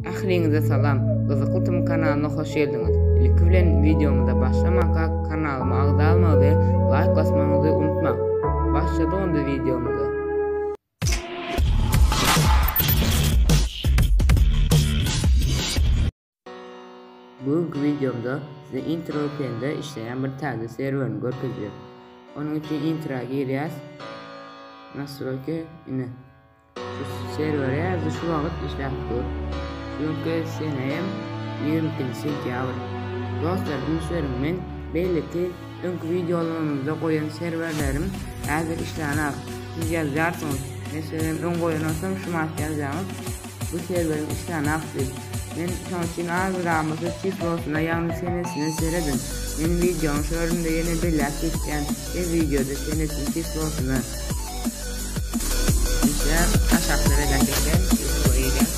Ähliňize salam, Gyzykly Tm kanalyna hoş geldiňiz. Ilki bilen wideomyza başlamankak kanalyma agza bolmagy we laýk basmagyňyzy unutmaň. Başladyk onda wideomyza. Bu günki wideomda size InterVPN-de işleýän bir täze serwerini görkezjek. Onuň üçin Intera girýäs. Nastroýki ine. Şu serwer häzir şu wagt işläp dur. Şu günki sene hem 22 sentýabr. Dostlar üns beriň men beýleki öňki wideolarymyzda goýan serwerlerim häzir işlänok. Siz ýazýarsyňyz. Meselem öň goýan bolsam şu wagt ýazýaňyz. Bu serweriň işlänok diýip. Men şoň üçin azramyzy çislosyna ýagny senesine serediň. Men wideoň şu ýerinde ýene belläp geçýän her wideoda senesini çislosyna. Işläp aşakda belläp geçýän ýutuba girýän.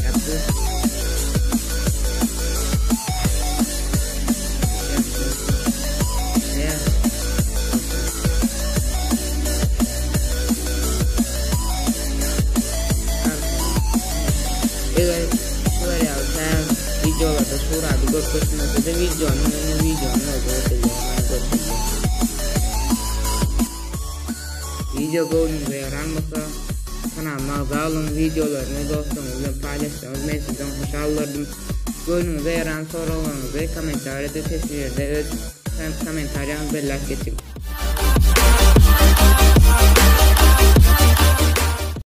Yaptı. Eger şular ýaly täze wideolarda suraty görkezmese-de wideonyň ýöne wideonyň özi görkezýär, mana görkezýär. Wideo göwnüňize ýaran bolsa, kanalyma agza boluň, wideolarymy dostlaryňyz bilen paýlaşsaňyz men sizden hoşal bolardym. Göwnüňize ýaran soraglaryňyzy kommentariýada teswirde öz kommentariýaňyzy belläp geçiň.